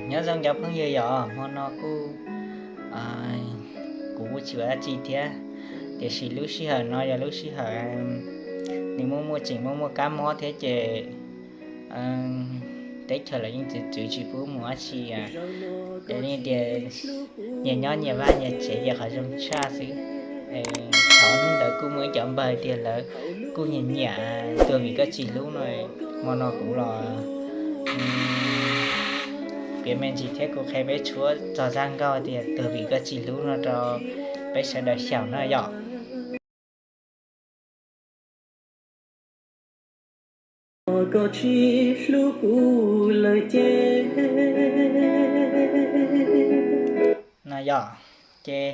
Nyob zoo cov phooj ywg, yog hmo no kuj, kuv kuj tsis ua dab tsi thiab, tiam sis lub sij hawm no yog lub sij hawm nws muaj muaj tseem muaj muaj kab mob thiab ces teb chaws los yeej txwv txwv tsis pub mus dab tsi. Ces tias nyias nyob nyias vaj nyias tsev ces qhov zoo tshaj xwb. Thaum hnub ntawd kuj muaj ib cov npawg tias lawv kuj nyiam nyiam Tuag Vim Koj Tsis Hlub no, hmo no kuv los piav me ntsis thiab kuv qhia peb tshuab txog zaj nkauj tias Tuag Vim Koj Tsis Hlub no rau peb sawv daws xyaum na yom. Koj tsis hlub kuv lawm ces, no yog, ces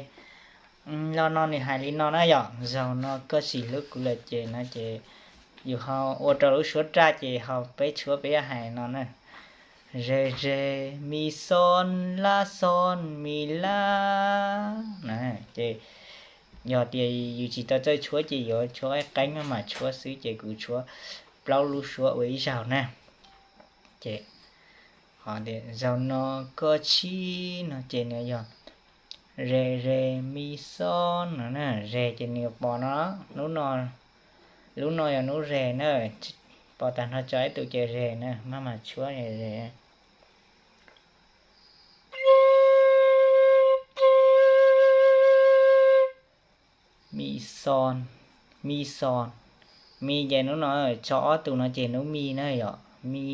lo no nws hais li no na yom, zaum no koj tsis hlub kuv lawm ces no ces yus ho ua rau lub suab raj ces ho peb tshuab peb yuav hais no na: Re re mi xon la xon mi la na. Ces yog tias yus tsis tau txawj tshuab ces yuav tshuab qeeb maj mam tshuab xwb ces kuv tshuab plaub lub suab ua ib zaug na. Ces zaum no koj tsis no ces nws yog re re mi xon no na, re ces nws pos no, lub no, lub no yog lub re na, pos tag nrho tso ib tug ces re na, maj mam tshuab re. Mi xon, mi xon, mi ces lub no tso ob tug no ces lub mi na yom, mi.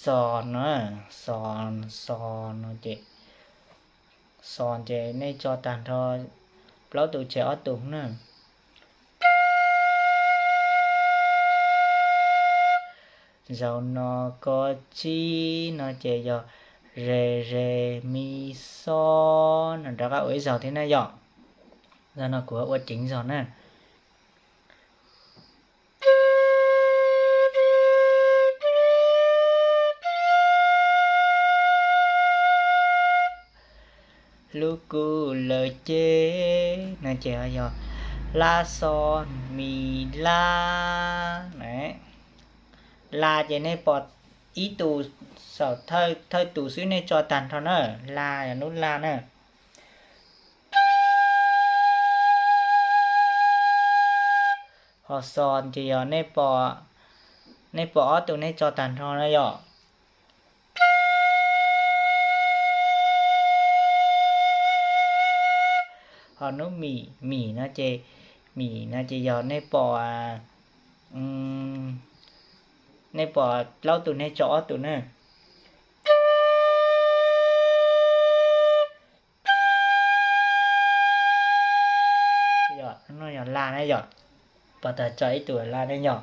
Xon na, xon, xon no ces, xon ces nej tso tag nrho plaub tus tseg ob tug na. Zaum no koj tsis no ces yog re re mi xon no, rov qab ua ib zaug thiab na yom. Zaum no kuv ua ceev zog na. Hlub kuv lawm ces no ces yog la xon mi la na. La ces nej pom ib tus saum thawj tus xwb nej tso tag nrho na, la yog lub la na. Ho xon ces yog nej pom ob tug nej tso tag nrho na yom. Ho lub mim, mim no ces, mim no ces yog nej pom, nej pom plaub tus nej tso ob tus na. Yog, no yog la na yom, pos tag tso ib tus la na yom.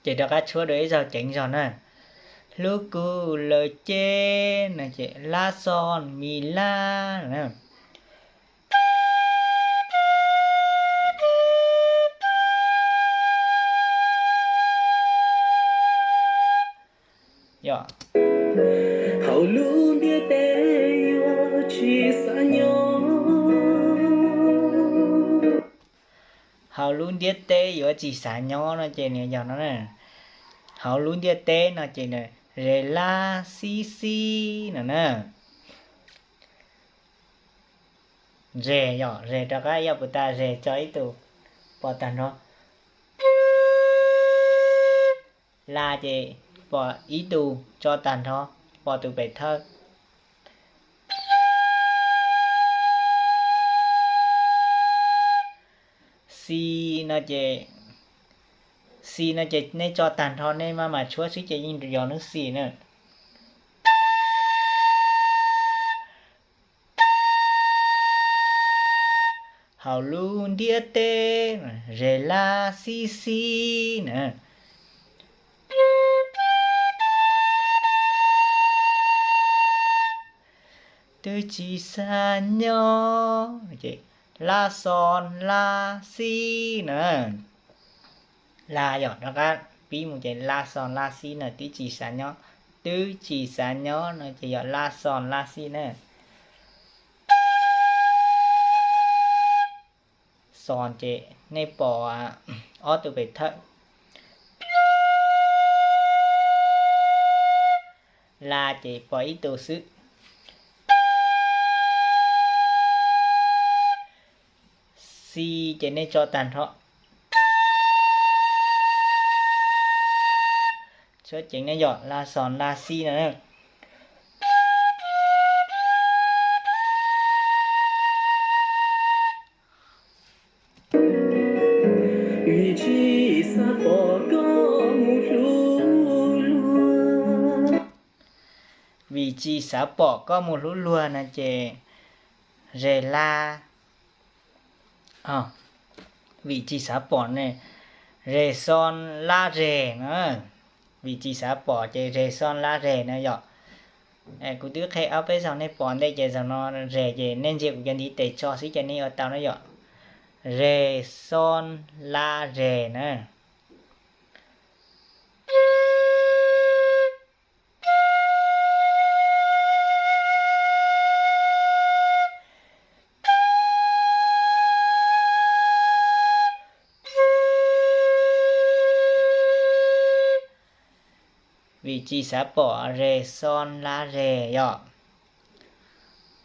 Ces rov qab tshuab dua ib zaug ceev zog na. Hlub kuv lawm ces no ces la xon mi la na. Yog, hauv lub ntiaj teb yuav tsis xav nyob. Hauv lub ntiaj teb yuav tsis xav nyob no ces nws yog no na. Hauv lub ntiaj teb no ces nws ze lab xib xib no na. Ze yog ze rov qab ib puas tas, ze tso ib tug pos tag nrho. La ces pom ib tug tso tag nrho, pom tus pem thawj. Xi no ces, xi no ces nej tso tag nrho nej maj mam tshuab xwb ces yeej yog lub xi na. Hauv lub ntiaj teb ze lab xib xib na. Twb tsis xav nyob, lab xos lab xib na. Lab yog rov qab pib mus ces lab xos lab xib na, twb tsis xav nyob, twb tsis xav nyob no ces yog lab xos lab xib na. Xos ces nej pom ob tug pem thawj. La ces pom ib tug xwb. Xi ces nej tso tag nrho. Tshuab ceev ne yom, la xos la xi no. Vim tsis xav pom koj mus hlub luag. Vim tsis xav pom koj mus hlub luag no ces zes la. Vim tsis xav pom ne, zes xos la zes no. Vim tsis xav pom ces zes xos la zes no yom. Kuv twb qhia ob peb zaug nej pom ntej ces zaum no zes ces nej ntsia kuv cov ntiv tes tso xwb ces nej yuav tau no yom. Zes xos la zes na. Vim tsis xav pom zes xos la zes yom.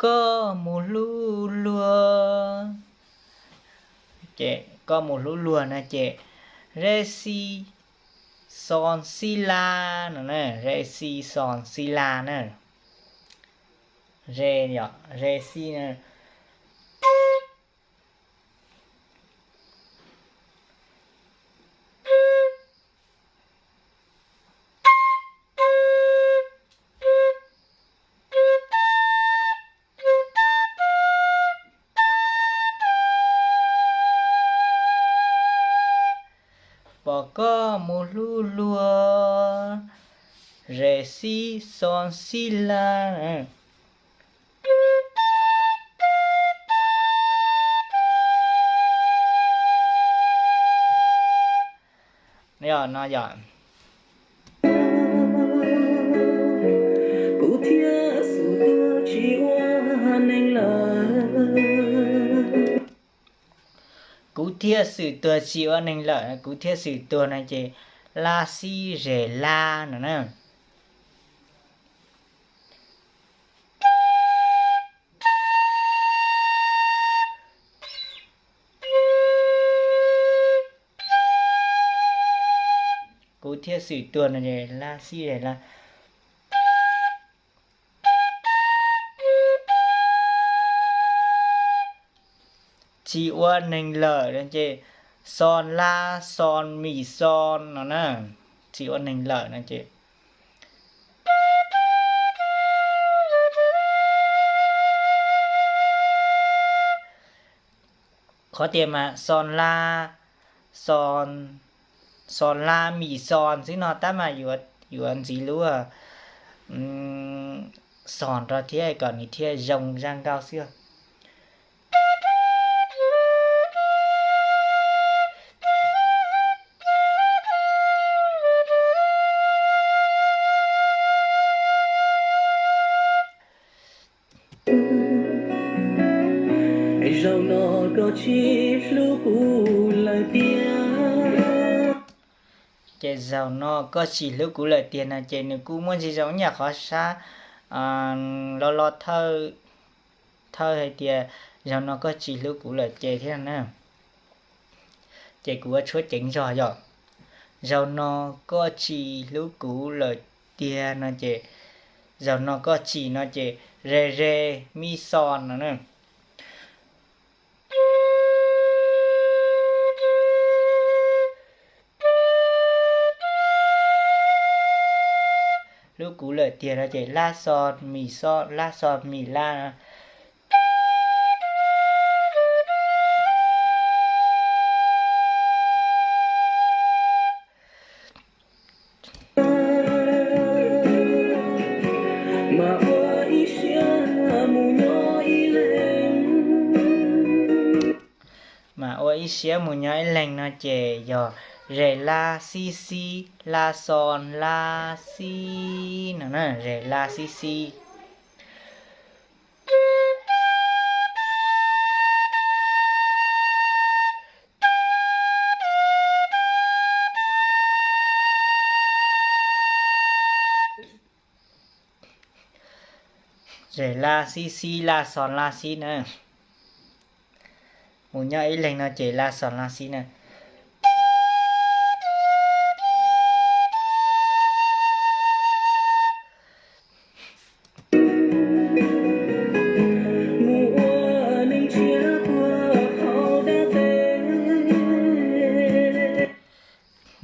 Koj mus hlub luag. Ces koj mus hlub luag no ces zes xi xos xi la no na, zes xi xos xi la na. Zes yom, zes xi na. Pom koj mus hlub luag, zes xi xos xi la. Yog no yom. Kuv thiaj xwm tuag tsis ua neeg lawm. Kuv thiaj xwm tuag tsis ua neeg lawm, kuv thiaj xwm tuag no ces la xi zes la no na. Kuv thiaj xwm tuag no ces la xi zes la. Tsis ua neeg lawm no ces xos la xos mi xos no na. Tsis ua neeg lawm no ces qhov tias mas xos la, xos la mi xos xwb no tab mas yuav ntxiv lub xos nrog thiab kom nws thiaj zoo zaj nkauj xwb. Zaum no koj tsis hlub kuv lawm tiag. Ces zaum no koj tsis hlub kuv lawm tiag no ces nws kuj muaj ntsis zoo nyaj qhov sab los los thawj hais tias zaum no koj tsis hlub kuv lawm ces thiab na. Ces kuv ua tshuab ceev zog yom. Zaum no koj tsis hlub kuv lawm tiag no ces, zaum no koj tsis no ces ze ze mi xos no na. Hlub kuv lawm tiag no ces la xos mi xos la xos mi la no. Mas ua ib siab mus nyob ib leeg. Mas ua ib siab mus nyob ib leeg no ces yog zes la xi xi, la xos la xi no na, zes la xi xi. zem la xib xib la xos la xib na. Mus nyob ib leeg no ces la xos la xib na.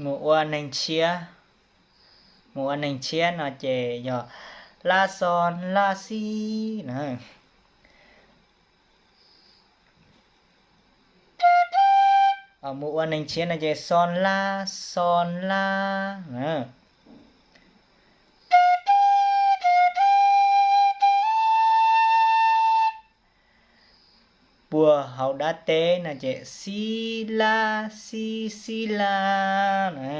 Mus ua neeg tshiab, mus ua neeg tshiab no ces yog la xos la xib na. Mus ua neeg tshiab no ces xos la, xos la na. Puag hauv dab teb no ces xib la, xib xib la na.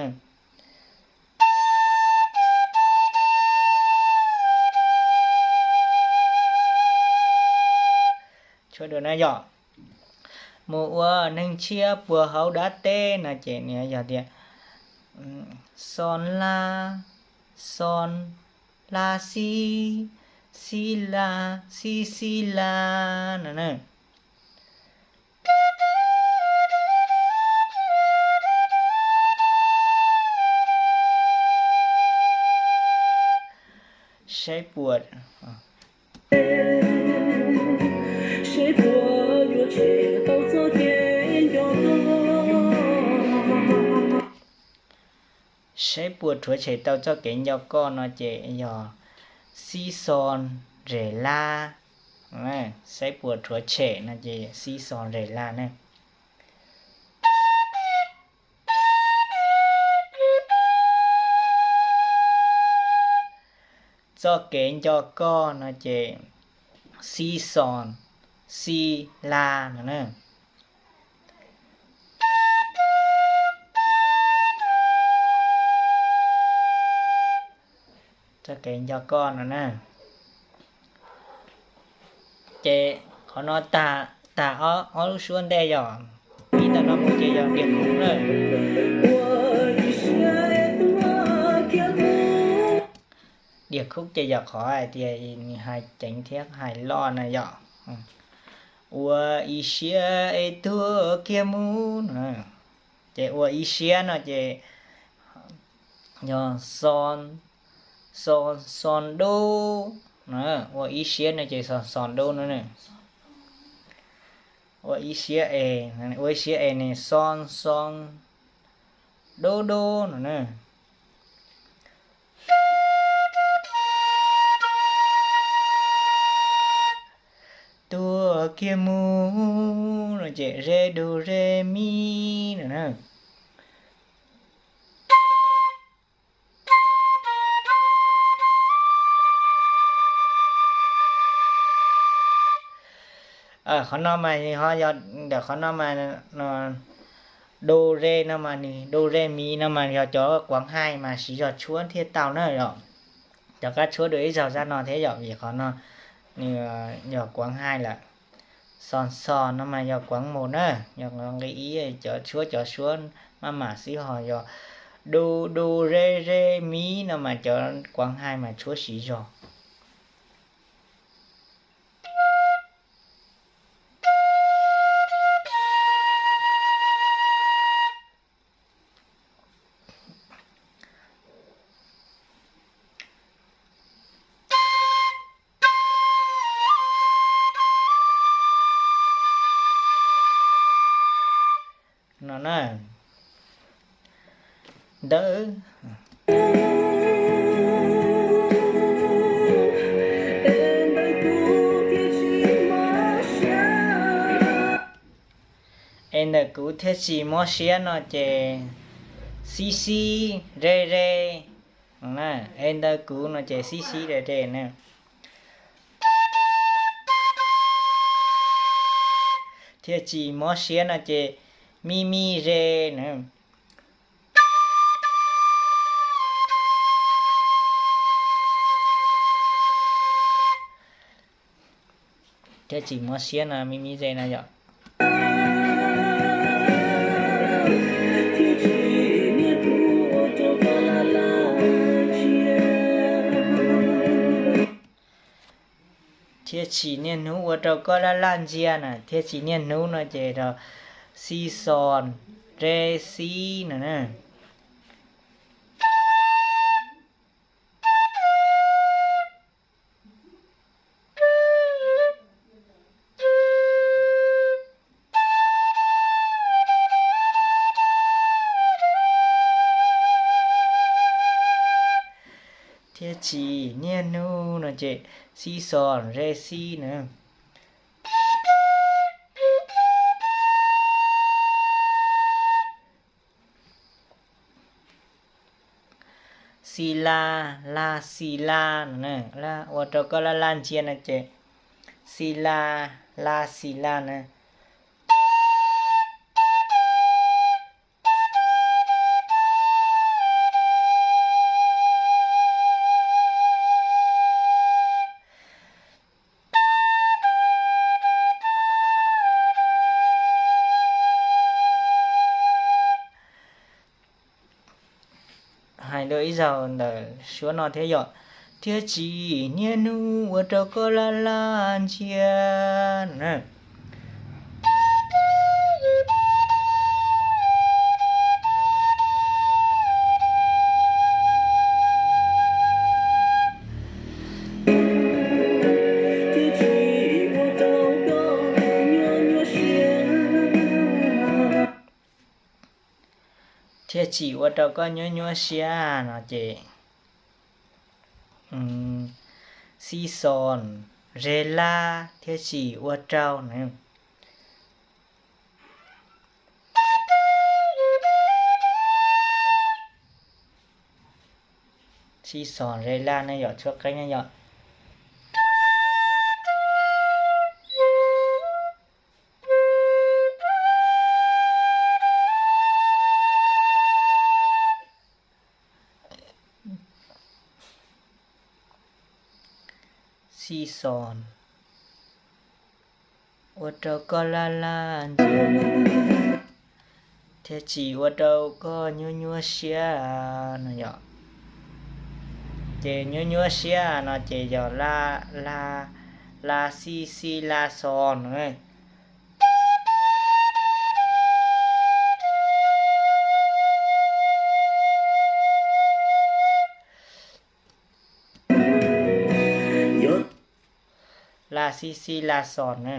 Tshuab dua na yom. Mus ua neeg tshiab puag hauv dab teb no ces nws yog tias xos la, xos la xib, xib la, xib xib la no na. Saib puas, saib puas yuav tshem tau txoj kev nco koj, saib puas rhuav tshem tau txoj kev nco koj no ces yog xib xos zem la. Saib puas rhuav tshem no ces xib xos zem la na. Txoj kev nco koj no ces xib xos, xib la no na. Txoj kev nco koj no na. Ces qhov no tag, tag ob lub suab ntej yom. Ib ntawm no mus ces yog diam khub na. Diam khub ces yog qhov hais tias nws hais ceev thiab hais loj na yom. Ua ib siab es tuag kiag mus na. Ces ua ib siab no ces yog xos, xos, xos dub na. Ua ib siab no ces xos, xos dub no na. Ua ib siab es, ua ib siab es ne xos, xos dub dub no na. Tuag kiag mus no ces re du re mi no na. Qhov no mas ho yog ntawm qhov no mas, du re no mas nws du re mi no mas yog cov kuav hais mas siv zog tshuab thiaj tau na yom. Cov kab tshuab dua ib zaug zaj no thiab yom, vim qhov no nws yog kuav hais lawm. Xos xos no mas yog kuav mus na, yog nqe ib cov tshuab cov suab maj mam xwb, ho yog du du re re mi no mas cov kuav hais mas tshuab siv zog. No na, ntawd es ntawm kuv thiaj tsis mob siab no ces xib xib re re. Es ntawm kuv no ces xib xib re re na. Thiaj tsis mob siab no ces mi mi re na. Thiaj tsis mob siab no mi mi ze no yom. Thiaj tsim niaj hnub ua rau koj laj laj ntsia na, thiaj tsim niaj hnub no ces rau xi xos re xi no na. Thiaj tsim niaj hnub no ces xi xos re xi na. Xi la, la xi la no, ua rau koj laj laj ntsia no ces xi la, la xi la na. Hais dua ib zaug ntawm suab no thiab yom. Thiaj tsim niaj hnub ua rau koj laj laj ntsia no. Thiaj tsim ua rau koj nyuaj nyuaj siab no ces xi xos re la thiaj tsim ua rau na. Xi xos re la ne yom, tshuab qeeb ne yom. Xi xos ua rau koj laj laj ntsia, thiaj tsim ua rau koj nyuaj nyuaj siab no yom. Ces nyuaj nyuaj siab no ces yog la, la, la xi xi la xos no. La xi xi la xos na.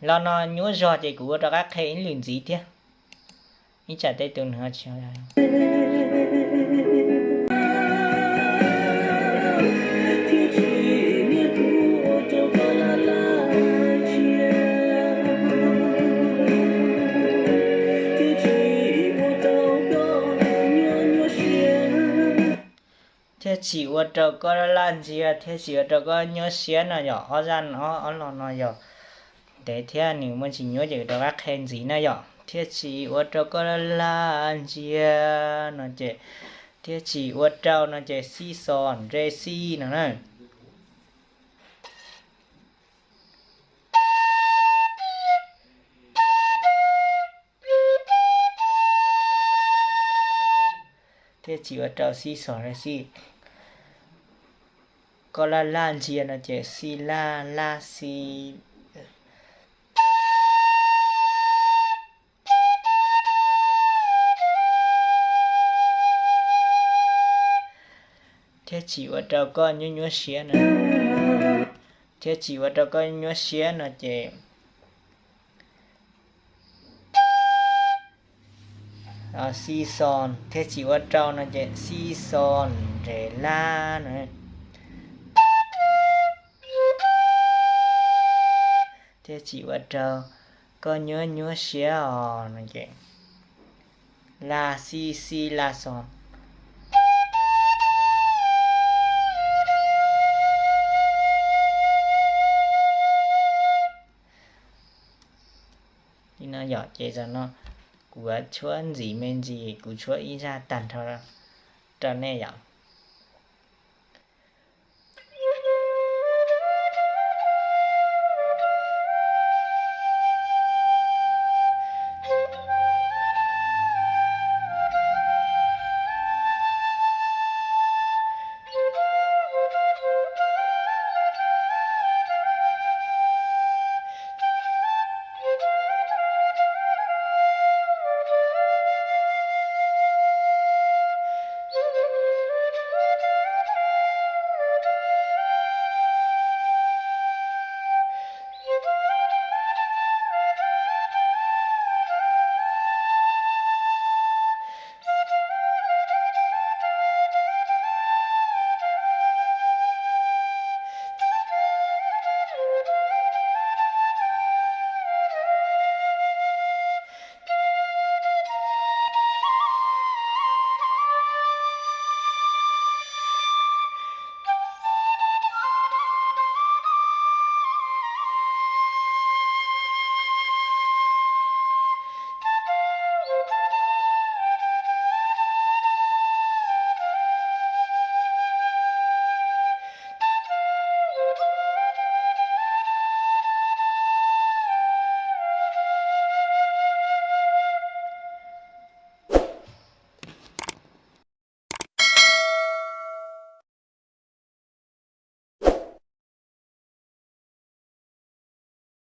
Los no nyuaj zog ces kuv ua rov qab qhia ib lwm ntxiv thiab. Ib tsam tej tus nws tsis thiaj tsim ua rau koj laj laj ntsia, thiaj tsim ua rau koj nyuaj siab no yom. Ob zaj no, ob los no yog ntev thiab nws muaj tsis nyuaj ces rov qab qhia ntxiv na yom. Thiaj tsim ua rau koj laj laj ntsia no ces, thiaj tsim ua rau no ces xi xos re xi no na. Thiaj tsim ua rau xi xos re xi. Koj laj laj ntsia no ces xi la, la xi. Thiaj tsim ua rau koj nyuaj nyuaj siab no. Thiaj tsim ua rau koj nyuaj siab no ces xi xos, thiaj tsim ua rau no ces xi xos re la no. Thiaj tsim ua rau koj nyuaj nyuaj siab os no ces la xi xi la xos. Li no yom, ces zaum no kuv tshuab ntxiv me ntsis, kuv tshuab ib zaj tag nrho rau nej yom.